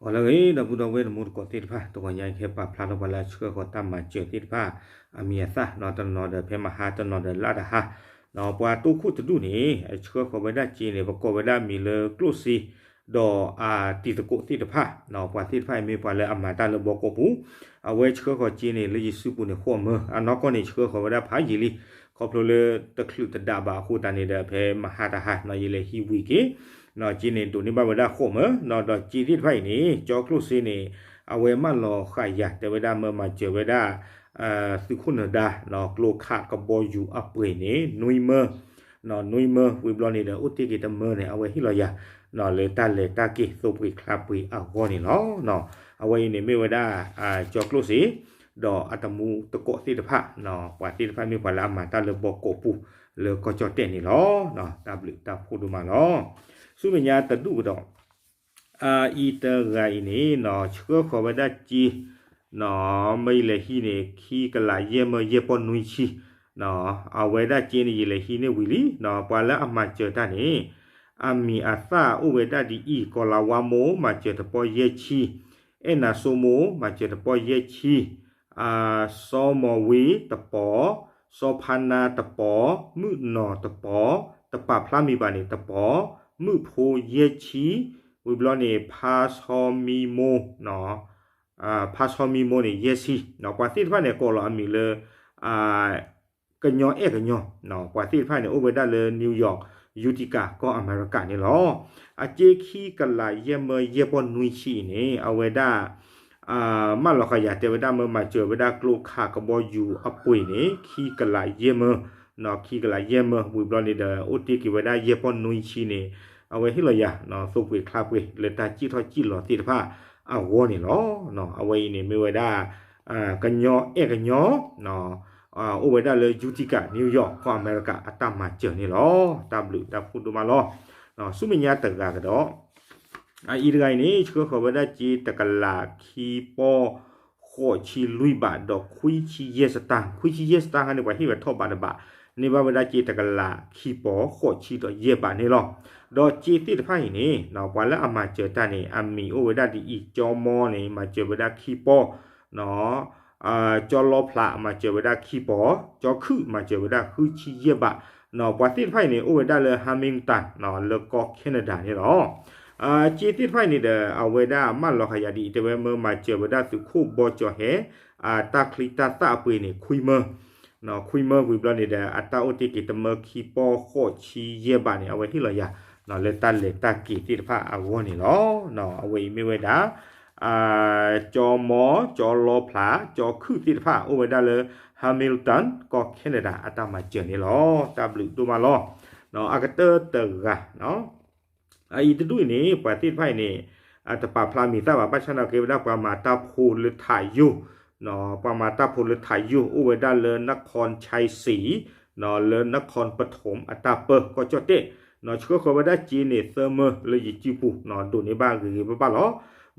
အိၣ်လၢအဂ့ၤ ဒီပုၢ်ဒီဝဲၢ်တံၤသကိးသ့ၣ်တဖၣ်, တဂီၤညါအံၤ ကဟဲပာ်ဖျါထီၣ်ပှၤလၢအဆှၢဃီၤတၢ်မၤစၢၤသ့ၣ်တဖၣ် အမံၤအသၣ် တနီၤဒီးဖဲမဟါ တနီၤဒီးလၢတဟါ, ပှၤတိခိၣ်တဒူၣ်န့ၣ် အဆှၢဃီၤဝဲဒၣ်စ့န့ၣ် ပကိးဝဲဒၣ်အမံၤလၢကျိၣ်စ့ ဒီးအတံၤသကိးသ့ၣ်တဖၣ်, ပှၤသ့ၣ်တဖၣ်အံၤမ့ၢ်ပှၤလၢအမၤတၢ်လၢဘီကီၢ်ပူၤ, အဝဲဆှၢဃီၤစ့န့ၣ် လၢယစုပူၤန့ၣ်ဃိးမၢ, အနီၢ်ကီၢ်န့ၣ် ဆှၢဃီၤဝဲဒၣ်ဖးယံာ်လံ, ခီဖျိလၢတချုးတဒးဘၣ်အဃိသတးန့ၣ်ဒီး ဖဲမဟါတဟါ ယလဲၤဟံးဝံၤက့ၤ စ့န့ၣ်ဒိးန့ၢ်ဘၣ်ဝဲဒၣ်ဃိးမၢ, ဒီးစ့သ့ၣ်တဖၣ်အံၤန့ၣ် ကၠီကျိၣ်စ့န့ၣ် အဝဲမၢလီၤဃာ်ယၤ တဲဝဲဒၣ်မၢမၤစၢၤဝဲဒၣ် သုးခိၣ်နၢၤဒါ ကျိခးကဘီယူၤအပှ့ၤန့ၣ် နွံမၢ, နွံမၢဝံၤဘျီန့ၣ်ဒီး အိၣ်တ့ၢ်က့ၤတမၢန့ၣ် အဝဲဟ့ၣ်လီၤယၤ လၢတၢ်လဲၤတၢ်က့ၤသိပှ့ၤချါပှ့ၤအဂီၢ်န့ၣ်လီၤ. အဝဲအံၤန့ၣ်မ့ၢ်ဝဲဒၣ် ကၠီကျိၣ်စ့ ဒီးအတမူသကိးသ့ၣ်တဖၣ်, ပှၤသ့ၣ်တဖၣ်မ့ၢ်ပှၤလၢအမၤတၢ်လၢဘီကီၢ်ပူၤ လၢကီၢ်ကၠီၣ်တဲၣ်န့ၣ်လီၤ. တၢ်ဘျုးတၢ်ဖှိၣ်ဒိၣ်မးလီၤ. ဆူမဲာ်ညါတဒူၣ်ကဒီး အအံၤတဂၤအံၤန့ၣ် ဆှၢဃီၤဝဲဒၣ်စ့ မၢယလဲၤဟံးန့ၣ် ခံကလးယဲၢ်မၢယဲၢ်ပီၢ်နွံဆံ, အဝဲဒၣ်စ့န့ၣ် ယလဲၤဟံးန့ၢ်ဝံၤလံ, ပှၤလၢအမၤစၢၤတၢ်န့ၣ် အမံၤအသၣ်အိၣ်ဝဲဒၣ်ဒ်အံၤ, ကီၤလၤဝါမိၢ် မၤစၢၤတပီၢ်ယဲၢ်ဆံ, အဲၣ်နၤစိမိၢ် မၤစၢၤတပီၢ်ယဲၢ်ဆံ, စီၤမီၤဝ့တပီၢ်, စီၤဖါနါတပီၢ်, မုၣ်နီၢ်တပီၢ်, တပာ်ဖျါမံၤဘၣ်န့ၣ်တပီၢ်, မုၣ်ဖိယဲၢ်ဆံ, ဝံၤဘျီန့ၣ် ဖါဆီမံမိၢ်, ဖါဆီမံမိၢ်န့ၣ် ယဲၢ်ဆံ, ပှၤသ့ၣ်တဖၣ်န့ၣ် ကိးလီၤအမံၤလၢ ကညီအဲၣ်ကညီ, ပှၤသ့ၣ်တဖၣ်န့ၣ် အိၣ်ဝဲဒၣ်လၢ New York, Utica ကီၢ်အမဲရကၤန့ၣ်လီၤ. အစ့ခံကလးယဲၢ်မၢယဲၢ်ပီၢ်နွံဆံအံၤန့ၣ် အဝဲဒၣ် မၢလီၤဃာ်ယၤ တဲဝဲဒၣ်မၢမၤစၢၤဝဲဒၣ် ကျိခးကဘီယူၤအပှ့ၤန့ၣ် ခံကလးယဲၢ်မၢ, ခံကလးယဲၢ်မၢ ဝံၤဘျီန့ၣ်ဒီး အိၣ်တ့ၢ်က့ၤဝဲဒၣ်ယဲၢ်ပီၢ်နွံဆံန့ၣ် အဝဲဟ့ၣ်လီၤယၤ သိပှ့ၤချါပှ့ၤလၢတၢ်စံၣ်ထီၣ်စံၣ်လီၤသ့ၣ်တဖၣ်အဂီၢ်န့ၣ်လီၤ. အဝဲအံၤန့ၣ်မ့ၢ်ဝဲဒၣ် ကညီအဲၣ်ကညီ အိၣ်ဝဲဒၣ်လၢ Utica, New York ကီၢ်အမဲရကၤ အတၢ်မၤစၢၤန့ၣ်လီၤ. တၢ်ဘျုးတၢ်ဖှိၣ်ဒိၣ်မးလီၤ. ဆူမဲာ်ညါတဂၤကဒီး အအံၤတဂၤအံၤန့ၣ် ဆှၢဃီၤဝဲဒၣ်စ့ တကလးခံပီၢ်ဃိးဆံလွံၢ်ဘး ဒီးခွံဆံယဲၢ်စတၣ်, ခွံဆံယဲၢ်စတၣ်ခါန့ၣ် ပှၤဟ့ၣ်ဝဲထီၣ်ဘးတဘး, န့ၢ်ဘၣ်ဝဲဒၣ်စ့ တကလးခံပီၢ်ဃိးဆံဒီးယဲၢ်ဘးန့ၣ်လီၤ. ဒီးစ့သ့ၣ်တဖၣ်အံၤန့ၣ် ပှၤလၢအမၤစၢၤတၢ်န့ၣ် အမံၤအိၣ်ဝဲဒၣ်ဒ်အံၤ, ကၠီမီန့ၣ် မၤစၢၤဝဲဒၣ်ခံပီၢ် ကၠီလီဖျး မၤစၢၤဝဲဒၣ်ခံပီၢ်, ကၠီခုၣ် မၤစၢၤဝဲဒၣ်ဃုဆံယဲၢ်ဘး, ပှၤသ့ၣ်တဖၣ်အံၤန့ၣ် အိၣ်ဝဲဒၣ်လၢ Hamilton လၢကီၢ် Canada န့ၣ်လီၤ. စ့သ့ၣ်တဖၣ်အံၤန့ၣ်ဒီး အဝဲဒၣ်မၢလီၤဃာ်ယၤဒ်အံၤ တဲဝဲမၢမၤစၢၤဝဲဒၣ်သုးခိၣ်ဘီကၠီၤဟဲ တၢ်ချံတၢ်သၣ်အပှ့ၤန့ၣ် ခွံမၢ ခွံမၢဝံၤဘျီန့ၣ်ဒီး အတၢ်အိၣ်တ့ၢ်က့ၤတမၢခံပီၢ်ဃိးဆံယဲၢ်ဘးန့ၣ် အဝဲဟ့ၣ်လီၤယၤ လၢတၢ်လဲၤတၢ်က့ၤသ့ၣ်တဖၣ်အဂီၢ်န့ၣ်လီၤ. အဝဲအံၤမ့ၢ်ဝဲဒၣ် ကၠီမီ, ကၠီလီဖျး, ကၠီခုၣ်သ့ၣ်တဖၣ် အိၣ်ဝဲဒၣ်လၢ Hamilton ကီၢ် Canada အတၢ်မၤစၢၤန့ၣ်လီၤ. တၢ်ဘျုးဒိၣ်မးလီၤ. အကတၢၢ်တဂၤ အအံၤတဒူၣ်အံၤန့ၣ် ပှၤသ့ၣ်တဖၣ်အံၤန့ၣ် တပာ်ဖျါမံၤသၣ်ဘၣ် ဘၣ်ဆၣ်န့ၣ်ကဲဝဲဒၣ်ပှၤမၤတၢ်ဖိလၢထးယိၣ်, ပှၤမၤတၢ်ဖိလၢထးယိၣ် အိၣ်ဝဲဒၣ်လၢ နခီၣ်ဆဲစံ, လၢ နခီၣ်ပထိၣ် အတၢ်ပၢ ကီၢ်ကၠီၣ်တဲၣ်, ဆှၢဃီၤဝဲဒၣ်စ့န့ၣ် သၢမၢလၢယစုပူၤ ဒိးန့ၢ်ဘၣ်ဂ့ၤဂ့ၤဘၣ်ဘၣ်လီ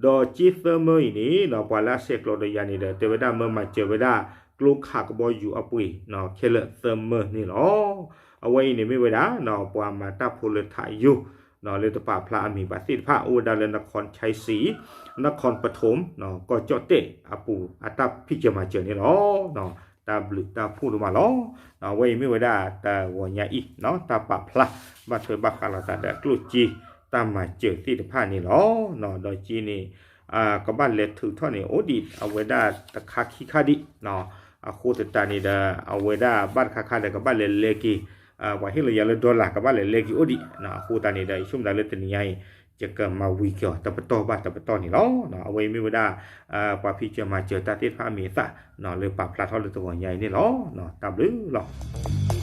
ၤ. ဒီးစ့သၢမၢအံၤန့ၣ် ပှၤလၢအဆဲးကျိးဒီးယၤန့ၣ်ဒီး တဲဝဲဒၣ်မၢမၤစၢၤဝဲဒၣ် ကျိခးကဘီယူၤအပှ့ၤ ခဲလၢာ်သၢမၢန့ၣ်လီၤ. အဝဲအံၤန့ၣ်မ့ၢ်ဝဲဒၣ် ပှၤမၤတၢ်ဖိလၢထးယိၣ် လၢတပာ်ဖျါအမံၤဘၣ်သ့ၣ်တဖၣ် အိၣ်ဝဲဒၣ်လၢ နခီၣ်ဆဲစံ, နခီၣ်ပထိၣ် ကီၢ်ကၠီၣ်တဲၣ်အပူၤ အတၢ်ဖံးစၢၤမၤစၢၤန့ၣ်လီၤ. တၢ်ဘျုးတၢ်ဖှိၣ်ဒိၣ်မးလီၤ. အဝဲအံၤမ့ၢ်ဝဲဒၣ်တဂီၤညါအံၤ တၢ်ပာ်ဖျါ ဘၣ်ထွဲဘၣ်ဃးလိာ်သးဒီးကျိၣ်စ့ တၢ်မၤစၢၤသ့ၣ်တဖၣ်န့ၣ်လီၤ. ဒီးစ့န့ၣ် ကဘၣ်လဲၤထုးထီၣ်န့ၣ် အိၣ်ဒံးအဝဲဒၣ်တခါခံခါဒံး, အဃိသတးန့ၣ်ဒီး အဝဲဒၣ်ဘၣ်တခါခါဒီး ကဘၣ်လဲၤလဲၤက့ၤ, ပှၤဟ့ၣ်လီၤယၤလၢ dollar ကဘၣ်လဲၤလဲၤက့ၤအိၣ်ဒံး, အဃိသတးန့ၣ်ဒီး ယဆိကမိၣ်ဒၣ်လၢတနံၤညါအံၤ ယကမၤဝံၤက့ၤအီၤတပတီၢ်ဘၣ်တပတီၢ်န့ၣ်လီၤ. အဝဲအံၤမ့ၢ်ဝဲဒၣ် ပှၤဖံးစၢၤမၤစၢၤတၢ်သ့ၣ်တဖၣ်အမံၤအသၣ် လၢပာ်ဖျါထီၣ်လၢတဂီၤညါအံၤန့ၣ်လီၤ. တၢ်ဘျုးလီၤ.